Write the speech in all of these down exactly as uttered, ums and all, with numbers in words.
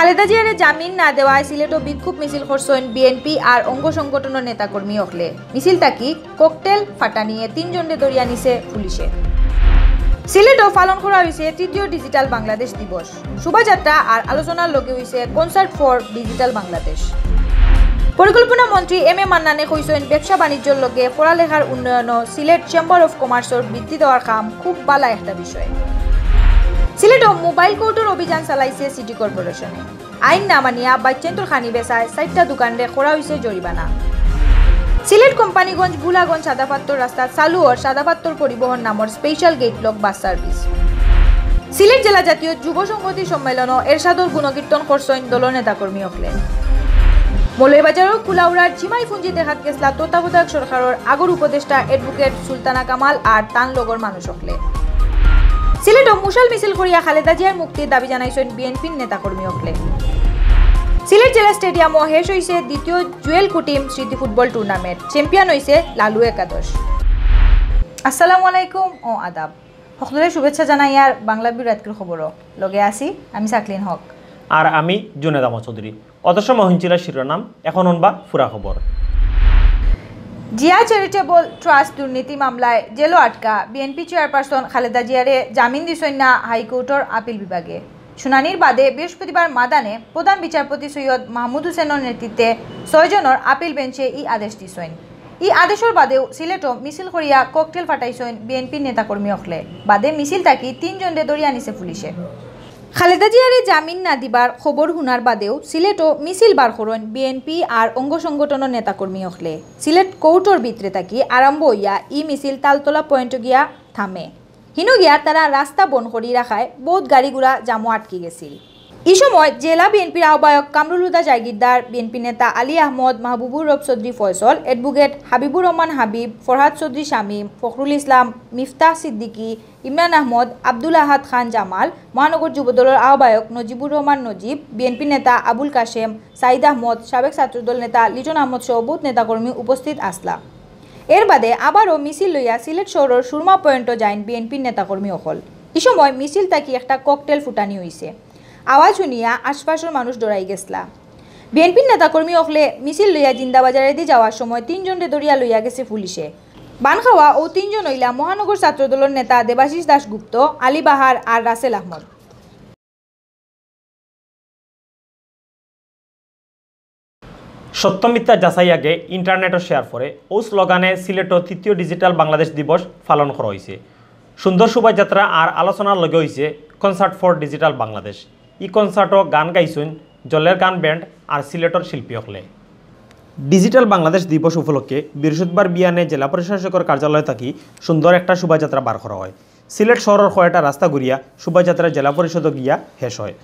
খালেদা জিয়ারে জামিন না দেওয়ায় সিলেটো বিক্ষোভ মিছিল করছইন বিএনপি আর অঙ্গ সংগঠনর নেতাকর্মী অকলে। মিছিল থাকি ককটেল ফাটানিয়ে তিনজনরে ধরিয়া নিছে পুলিশে। সিলেটো পালন করা অইছে তৃতীয় ডিজিটাল বাংলাদেশ দিবস। শোভাযাত্রা আর আলোচনার লগে অইছে Concert for Digital Bangladesh। পরিকল্পনা মন্ত্রী এম এ মান্নানে কইছইন, ব্যবসা বাণিজ্যর লগে পড়ালেখার উন্নয়নও সিলেট চেম্বার অফ কমার্সর বৃত্তি দেওয়ার কাম খুব বালা একটা বিষয়। সিলেটো মোবাইল কোর্টর অভিযান চালাইছে সিটি কর্পোরেশনে। আইন না মানিয়া বাইচ্চাইন্তর খানি বেচায় চাইরটা দোকানরে করা অইছে জরিমানা। সিলেট কোম্পানীগঞ্জ ভোলাগঞ্জ সাদাপাত্তর রাস্তাত চালু অর সাদাপাত্তর পরিবহন নামর special gate lock bus service. Sylhet জেলা জাতীয় যুব সংহতি সম্মেলনও এরশাদর গুণকীর্তন করছইন দলর নেতাকর্মী অকলে। মৌলভীবাজারর কুলাউড়ার জিমাই ফুঞ্জি দেখাত গেছলা তত্ত্বাবধায়ক সরকারর আগর উপদেষ্টা অ্যাডভোকেট সুলতানা কামাল আর তান লগর মানুষ অকলে। সিলেটো মশাল মিছিল করিয়া খালেদা জিয়ার মুক্তির দাবি জানাইছইন বিএনপির নেতাকর্মী অকলে। সিলেট জেলা স্টেডিয়ামও শেষ অইছে দ্বিতীয় জুয়েল কুটিম স্মৃতি ফুটবল টুর্নামেন্ট। চ্যাম্পিয়ন অইছে লালু একাদশ। আসসালামু আলাইকুম ও আদাব। সকলরে শুভেচ্ছা জানাইয়ার বাংলা বিরাটকির খবরও। লগে আছি আমি সাকলিন হক। আর আমি জুনেদ আহমদ চৌধুরী। অত সময় হুনছিলা শিরোনাম, এখন হুনবা পুরা খবর। জিয়া চ্যারিটেবল ট্রাস্ট দুর্নীতি মামলায় জেলো আটকা বিএনপি চেয়ারপারসন খালেদা জিয়ারে জামিন দিছইন না হাইকোর্টর আপিল বিভাগে। শুনানির বাদে বৃহস্পতিবার মাদানে প্রধান বিচারপতি সৈয়দ মাহমুদ হোসেনর নেতৃত্বে ছয়জনর আপিল বেঞ্চে ই আদেশ দিছইন। ই আদেশর বাদেও সিলেটো মিছিল করিয়া ককটেল ফাটাইছইন বিএনপির নেতাকর্মী অকলে। বাদে মিছিল থাকি তিনজনরে ধরিয়া নিছে পুলিশে। খালেদা জিয়ারে জামিন না দিবার খবর হুনার বাদেও সিলেটো মিছিল বার করইন বিএনপি আর অঙ্গ সংগঠনর নেতাকর্মী অকলে। সিলেট কোর্টর ভিতরে থাকি আরম্ভ অইয়া ই মিছিল তালতলা পয়েন্টো গিয়া থামে। হিনো গিয়া তারা রাস্তা বন্ধ করি রাখায় বউত গাড়ি-ঘোড়া জামো আটকি গেছিল। ই সময় জেলা বিএনপির আহ্বায়ক কামরুল হুদা জাগিরদার, বিএনপি নেতা আলী আহমদ, মাহবুবুর রব চৌধুরী ফয়সল, অ্যাডভোকেট হাবিবুর রহমান হাবিব, ফরহাদ চৌধুরী শামীম, ফখরুল ইসলাম, মিফতাহ সিদ্দিকী, ইমরান আহমদ, আব্দুল আহাদ খান জামাল, মহানগর যুবদলর আহ্বায়ক নজিবুর রহমান নজিব, বিএনপি নেতা আবুল কাশেম, সাইদ আহমদ, সাবেক ছাত্রদল নেতা লিটন আহমদ সহ বউত নেতাকর্মী উপস্থিত আছলা। এর বাদে আবারও মিছিল লইয়া সিলেট শহরর সুরমা পয়েন্টো যাইন বিএনপির নেতাকর্মী অকল। ই সময় মিছিল থাকি একটা ককটেল ফুটানি অইছে। আওয়াজ হুনিয়া আশপাশর মানুষ ডরাই গেছলা। বিএনপির নেতাকর্মী অকলে মিছিল লইয়া জিন্দাবাজারেদি যাওয়ার সময় তিনজনরে ধরিয়া লইয়া গেছে পুলিশে। বান খাওয়া অউ তিনজন অইলা মহানগর ছাত্রদলর নেতা দেবাশিস দাশগুপ্ত, আলী বাহার আর রাসেল আহমদ। সত্য মিথ্যা যাচাই আগে, ইন্টারনেটো শেয়ার পরে, অউ স্লোগানে সিলেটো তৃতীয় ডিজিটাল বাংলাদেশ দিবস পালন করা অইছে। সুন্দর শোভাযাত্রা আর আলোচনার লগে অইছে Concert for Digital Bangladesh। ই কনসার্টো গান গাইছইন জলের গান ব্যান্ড আর সিলেটর শিল্পী অকলে। ডিজিটাল বাংলাদেশ দিবস উপলক্ষে বৃহস্পতিবার বিয়ানে জেলা প্রশাসকর কার্যালয় থাকি সুন্দর একটা শোভাযাত্রা বার করা অয়। সিলেট শহরর কয়টা রাস্তা ঘুরিয়া শোভাযাত্রা জেলা পরিষদো গিয়া শেষ অয়।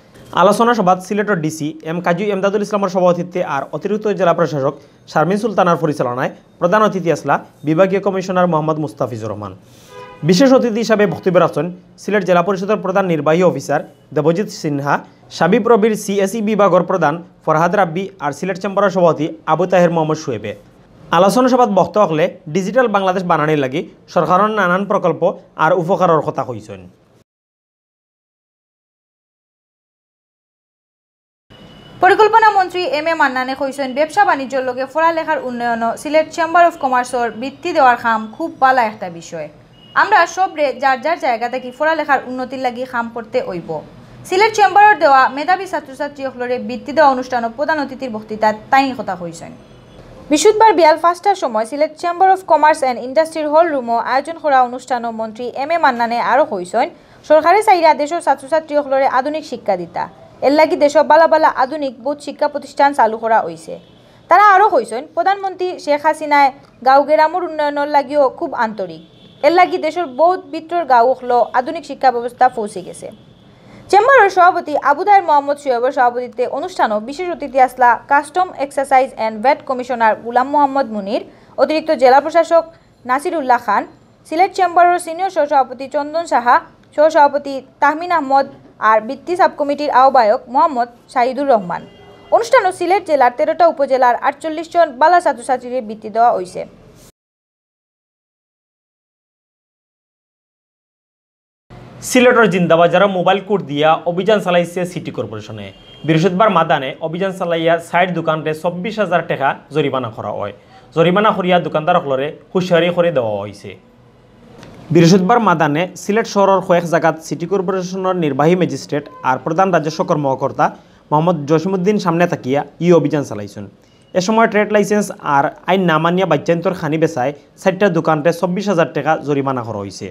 আলোচনা সভাত সিলেটর ডিসি এম কাজী এমদাদুল ইসলামর সভাপতিত্বে আর অতিরিক্ত জেলা প্রশাসক শারমিন সুলতানার পরিচালনায় প্রধান অতিথি আছলা বিভাগীয় কমিশনার মোহাম্মদ মুস্তাফিজুর রহমান। বিশেষ অতিথি হিসাবে বক্তব্য রাখছইন সিলেট জেলা পরিষদর প্রধান নির্বাহী অফিসার দেবজিৎ সিনহা, শাবিপ্রবির সিএসই বিভাগর প্রধান ফরহাদ রাব্বি আর সিলেট চেম্বারর সভাপতি আবু তাহের মোহাম্মদ শুয়েবে। আলোচনা সভাত বক্তা অকলে ডিজিটাল বাংলাদেশ বানানির লাগি সরকারর নানান প্রকল্প আর উপকারর কথা কইছইন। পরিকল্পনা মন্ত্রী এম এ মান্নানে কইছইন, ব্যবসা বাণিজ্যর লগে পড়ালেখার উন্নয়নও সিলেট চেম্বার অফ কমার্সর বৃত্তি দেওয়ার কাম খুব বালা একটা বিষয়। আমরা সবরে যার যার জায়গা থাকি পড়ালেখার উন্নতির লাগি কাম করতে অইবো। সিলেট চেম্বারর দেওয়া মেধাবী ছাত্রছাত্রী অকলরে বৃত্তি দেওয়া অনুষ্ঠানও প্রধান অতিথির বক্তৃতাত তাইন কথা কইছইন। বৃহস্পতিবার বিয়াল পাঁচটার সময় Sylhet chamber of commerce and ইন্ডাস্ট্রির হল রুমও আয়োজন করা অনুষ্ঠানও মন্ত্রী এম এ মান্নানে আরও কইছইন, সরকারে চাইরা দেশর ছাত্রছাত্রী অকলরে আধুনিক শিক্ষা দিতা। এর লাগি দেশো বালা বালা আধুনিক বউত শিক্ষা প্রতিষ্ঠান চালু করা অইছে। তারা আরও কইছইন, প্রধানমন্ত্রী শেখ হাসিনায় গাঁও গেরামর উন্নয়নর লাগিও খুব আন্তরিক। এর লাগি দেশর বউত ভিতরর গাঁও অকলো আধুনিক শিক্ষা ব্যবস্থা পৌঁছে গেছে। চেম্বারর সভাপতি আবু তাহের মোহাম্মদ শুয়েবর সভাপতিত্বে অনুষ্ঠানও বিশেষ অতিথি আছলা custom exercise and VAT commissioner Gulam Mohammad Munir, অতিরিক্ত জেলা প্রশাসক নাসিরুল্লাহ খান, সিলেট চেম্বারর সিনিয়র সহসভাপতি চন্দন সাহা, সহসভাপতি তাহমিন আহমদ আর বৃত্তি সাবকমিটির আহ্বায়ক মোহাম্মদ শাহিদুর রহমান। অনুষ্ঠানও সিলেট জেলার তেরোটা উপজেলার আটচল্লিশ জন বালা ছাত্রছাত্রীরে বৃত্তি দেওয়া অইছে। সিলেটর জিন্দাবাজারো মোবাইল কোর্ট দিয়া অভিযান চালাইছে সিটি কর্পোরেশনে। বৃহস্পতিবার মাদানে অভিযান চালাইয়া চাইর দোকানরে চব্বিশ হাজার টেকা জরিমানা করা অয়। জরিমানা করিয়া দোকানদার অকলরে হুঁশিয়ারি করি দেওয়া অইছে। বৃহস্পতিবার মাদানে সিলেট শহরর কয়েক জাগাত সিটি কর্পোরেশনর নির্বাহী ম্যাজিস্ট্রেট আর প্রধান রাজস্ব কর্মকর্তা মোহাম্মদ জসিমউদ্দিন সামনে থাকিয়া ই অভিযান চালাইছইন। এ সময় ট্রেড লাইসেন্স আর আইন না মানিয়া বাইচ্চাইন্তর খানি বেচায় চাইরটা দোকানরে চব্বিশ হাজার টেকা জরিমানা করা অইছে।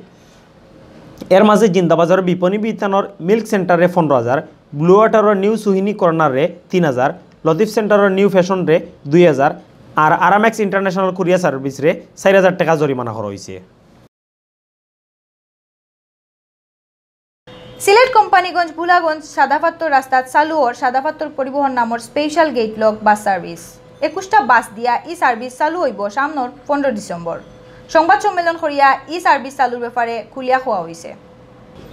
এর মাঝে জিন্দাবাজারর বিপণী বিতানর মিল্ক সেন্টাররে পনেরো হাজার, ব্লু ওয়াটারর নিউ সুহিনী কর্নাররে তিন হাজার, লতিফ সেন্টারর নিউ ফ্যাশনরে দুই হাজার, আর আরামেক্স ইন্টারন্যাশনাল কুরিয়ার সার্ভিসরে চাইর হাজার টেকা জরিমানা করা অইছে। সিলেট কোম্পানীগঞ্জ ভুলাগঞ্জ সাদাপাত্তর রাস্তাত চালু অর সাদাপাত্তর পরিবহন নামর special gate lock bus service. একুশটা বাস দিয়া ই সার্ভিস চালু অইবো সামনর পনেরো ডিসেম্বর। সংবাদ সম্মেলন করিয়া ই সার্ভিস চালুর ব্যাপারে খুলিয়া কওয়া অইছে।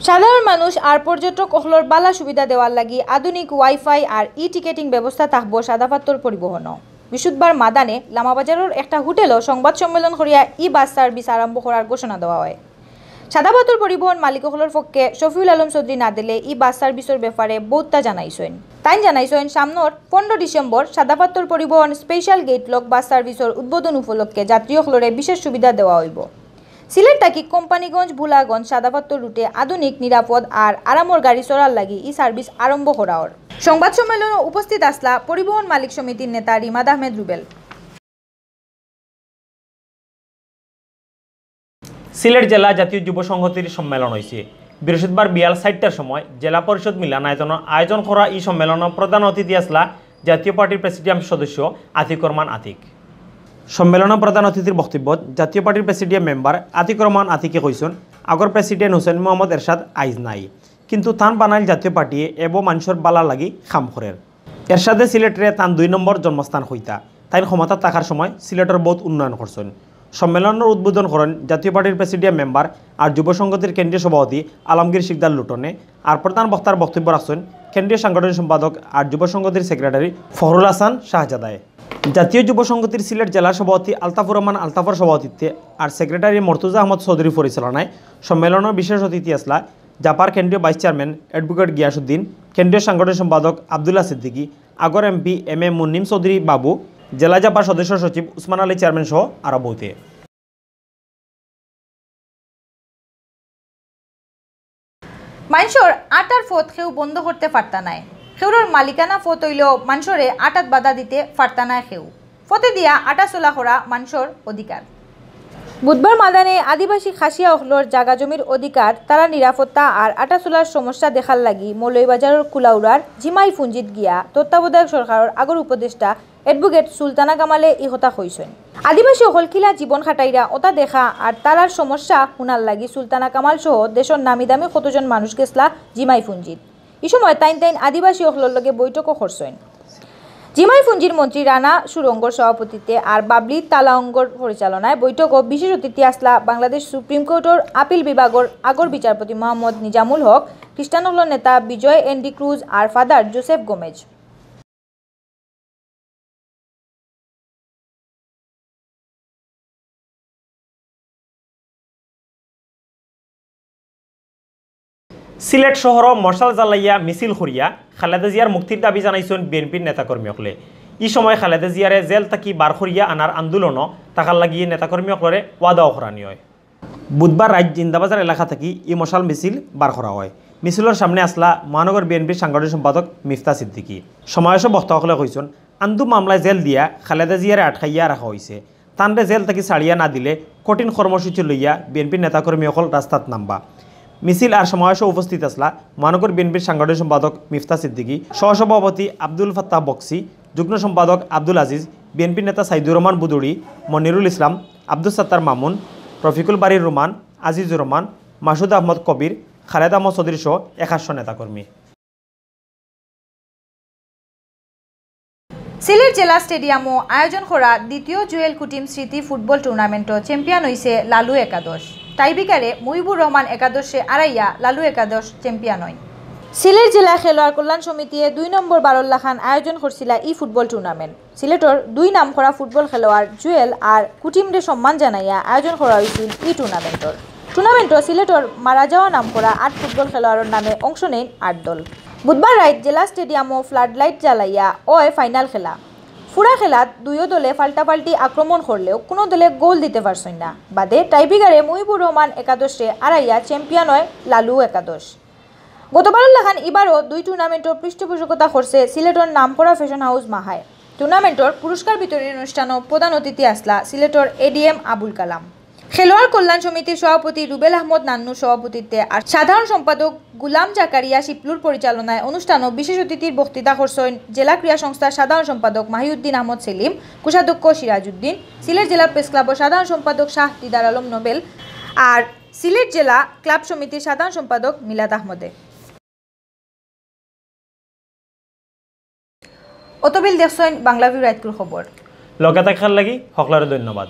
সাধারণ মানুষ আর পর্যটক অকলর বালা সুবিধা দেওয়ার লাগি আধুনিক ওয়াইফাই আর ই টিকেটিং ব্যবস্থা থাকবো সাদাপাত্তর পরিবহনও। বৃহস্পতিবার মাদানে লামাবাজারর একটা হোটেলও সংবাদ সম্মেলন করিয়া ই বাস সার্ভিস আরম্ভ করার ঘোষণা দেওয়া অয়। সাদাপাত্তর পরিবহন মালিক অকলর পক্ষে শফিউল আলম চৌধুরী নাদেলে ই বাস সার্ভিসর ব্যাপারে বউততা জানাইছইন। তাইন জানাইছইন, সামনর পনেরো ডিসেম্বর সাদাপাত্তর পরিবহন স্পেশাল গেইট লক বাস সার্ভিসর উদ্বোধন উপলক্ষে যাত্রী অকলরে বিশেষ সুবিধা দেওয়া অইবো। সিলেট থাকি কোম্পানীগঞ্জ, ভুলাগঞ্জ, সাদাপাত্তর রুটে আধুনিক, নিরাপদ আর আরামর গাড়ি চড়ার লাগি ই সার্ভিস আরম্ভ করা অর। সংবাদ সম্মেলনো উপস্থিত আছলা পরিবহন মালিক সমিতির নেতা রিমাদ আহমেদ রুবেল। সিলেট জেলা জাতীয় যুব সংহতির সম্মেলন অইছে। বৃহস্পতিবার বিয়াল চাইরটার সময় জেলা পরিষদ মিলনায়তনো আয়োজন করা ই সম্মেলনো প্রধান অতিথি আছলা জাতীয় পার্টির প্রেসিডিয়াম সদস্য আতিকুর রহমান আতিক। সম্মেলনো প্রধান অতিথির বক্তব্যত জাতীয় পার্টির প্রেসিডিয়াম মেম্বার আতিকুর রহমান আতিকে কইছইন, আগর প্রেসিডেন্ট হুসেন মোহাম্মদ এরশাদ আইজ নাই, কিন্তু তান বানাইল জাতীয় পার্টিয়ে এবো মানষর বালার লাগি কাম করের। এরশাদে সিলেটরে তান দুই নম্বর জন্মস্থান কইতা। তাইন ক্ষমতাত থাকার সময় সিলেটর বউত উন্নয়ন করছইন। সম্মেলনর উদ্বোধন করইন জাতীয় পার্টির প্রেসিডিয়াম মেম্বার আর যুব সংহতির কেন্দ্রীয় সভাপতি আলমগীর শিকদার লুটনে। আর প্রধান বক্তার বক্তব্য রাখছইন কেন্দ্রীয় সাংগঠনিক সম্পাদক আর যুব সংহতির সেক্রেটারি ফখরুল হাসান শাহজাদায়। জাতীয় যুব সংহতির সিলেট জেলার সভাপতি আলতাফুর রহমান আলতাফর সভাপতিত্বে আর সেক্রেটারি মর্তুজা আহমদ চৌধুরীর পরিচালনায় সম্মেলনর বিশেষ অতিথি আছলা জাপার কেন্দ্রীয় ভাইস চেয়ারম্যান অ্যাডভোকেট গিয়াসুদ্দিন, কেন্দ্রীয় সাংগঠনিক সম্পাদক আব্দুল্লাহ সিদ্দিকী, আগর এমপি এম এ মুন্নিম চৌধুরী বাবু, জেলা জাপার সদস্য সচিব উসমান আলী চেয়ারম্যান সহ আরো বউতে। মানষর আটার পথ কেউ বন্ধ করতে পারতা নায়, কেউরর মালিকানা পথ অইলেও মানষরে আটাত বাধা দিতে পারতা নায় কেউ। পথে দিয়া আটা চলা করা মানষর অধিকার। বুধবার মাদানে আদিবাসী খাসিয়া অকলর জাগা জমির অধিকার, তারার নিরাপত্তা আর আটা চলার সমস্যা দেখার লাগি মৌলভীবাজারর কুলাউড়ার জিমাই ফুঞ্জিত গিয়া তত্ত্বাবধায়ক সরকারর আগর উপদেষ্টা অ্যাডভোকেট সুলতানা কামালে ই কথা কইছইন। আদিবাসী অকল কিলা জীবন খাটাইরা অতা দেখা আর তারার সমস্যা হুনার লাগি সুলতানা কামাল সহ দেশর নামি দামি কতজন মানুষ গেছলা জিমাই ফুঞ্জিত। ই সময় তাইন তাইন আদিবাসী অকলর লগে বৈঠকও করছইন। জিমাই ফুঞ্জির মন্ত্রী রানা সুরঙ্গর সভাপতিত্বে আর বাবলি তালাঙ্গর পরিচালনায় বৈঠকও বিশেষ অতিথি আছলা বাংলাদেশ সুপ্রিম কোর্টর আপিল বিভাগর আগর বিচারপতি মোহাম্মদ নিজামুল হক, খ্রিস্টান অকলর নেতা বিজয় এন ডি ক্রুজ আর ফাদার জোসেফ গোমেজ। সিলেট শহরো মশাল জ্বালাইয়া মিছিল করিয়া খালেদা জিয়ার মুক্তির দাবি জানাইছইন বিএনপির নেতাকর্মী অকলে। ই সময় খালেদা জিয়ারে জেল থাকি বার করিয়া আনার আন্দোলনো থাকার লাগি নেতাকর্মী অকলরে ওয়াদাও করানি অয়। বুধবার রাইত জিন্দাবাজার এলাকা থাকি ই মশাল মিছিল বার করা অয়। মিছিলর সামনে আছলা মহানগর বিএনপির সাংগঠনিক সম্পাদক মিফতা সিদ্দিকী। সমাবেশো বক্তা অকলে কইছইন, আন্দু মামলায় জেল দিয়া খালেদা জিয়ারে আটকাইয়া রাখা অইছে। তানরে জেল থাকি ছাড়িয়া না দিলে কঠিন কর্মসূচি লইয়া বিএনপির নেতাকর্মী অকল রাস্তাত নামবা। মিছিল আর সমাবেশো উপস্থিত আছলা মহানগর বিএনপির সাংগঠনিক সম্পাদক মিফতা সিদ্দিকী, সহসভাপতি আব্দুল ফাত্তাহ বক্সি, যুগ্ম সম্পাদক আব্দুল আজিজ, বিএনপি নেতা সাইদুর রহমান বুদুড়ি, মনিরুল ইসলাম, আব্দুস সাত্তার মামুন, রফিকুল বারী রুমান, আজিজুর রহমান, মাসুদ আহমদ কবির, খালেদ আহমদ চৌধুরী সহ একাশো নেতাকর্মী। সিলেট জেলা স্টেডিয়ামো আয়োজন করা দ্বিতীয় জুয়েল কুটিম স্মৃতি ফুটবল টুর্নামেন্টো চ্যাম্পিয়ন অইছে লালু একাদশ। টাইব্রেকারে মুহিবুর রহমান একাদশে আরাইয়া লালু একাদশ চ্যাম্পিয়ন অইন। সিলেট জেলা খেলোয়াড় কল্যাণ সমিতিয়ে দুই নম্বর বারর লাখান আয়োজন করছিলা ই ফুটবল টুর্নামেন্ট। সিলেটর দুই নামকরা ফুটবল খেলোয়াড় জুয়েল আর কুটিমরে সম্মান জানাইয়া আয়োজন করা অইছিল ই টুর্নামেন্টর। টুর্নামেন্টো সিলেটর মারা যাওয়া নামকরা আট ফুটবল খেলোয়াড়র নামে অংশ নেইন আট দল। বুধবার রাইত জেলা স্টেডিয়ামো ফ্লাড লাইট জ্বালাইয়া অয় ফাইনাল খেলা। পুরা খেলাত দুইও দলে পাল্টাপাল্টি আক্রমণ করলেও কোনো দলে গোল দিতে পারছইন না। বাদে টাইব্রেকারে মুহিবুর রহমান একাদশরে আরাইয়া চ্যাম্পিয়ন অয় লালু একাদশ। গতবারর লাখান ইবারও দুই টুর্নামেন্টর পৃষ্ঠপোষকতা করছে সিলেটর নামকরা ফ্যাশন হাউস মাহায়। টুর্নামেন্টর পুরস্কার বিতরণী অনুষ্ঠানো প্রধান অতিথি আছলা সিলেটর এডিএম আবুল কালাম। খেলোয়াড় কল্যাণ সমিতির সভাপতি রুবেল আহমদ নান্নুর সভাপতিত্বে আর সাধারণ সম্পাদক গুলাম জাকারিয়া শিপলুর পরিচালনায় অনুষ্ঠানো বিশেষ অতিথির বক্তৃতা করছইন জেলা ক্রীড়া সংস্থার সাধারণ সম্পাদক মাহিউদ্দিন আহমদ সেলিম, কোষাধ্যক্ষ সিরাজউদ্দিন, সিলেট জেলা প্রেস ক্লাবর সাধারণ সম্পাদক শাহ দিদার আলম নোবেল আর সিলেট জেলা ক্লাব সমিতির সাধারণ সম্পাদক মিলাদ আহমদে। অতবিল দেখছইন বাংলা ভিউ রাইতকুর খবর। লগে থাকার লাগি হকলরে ধন্যবাদ।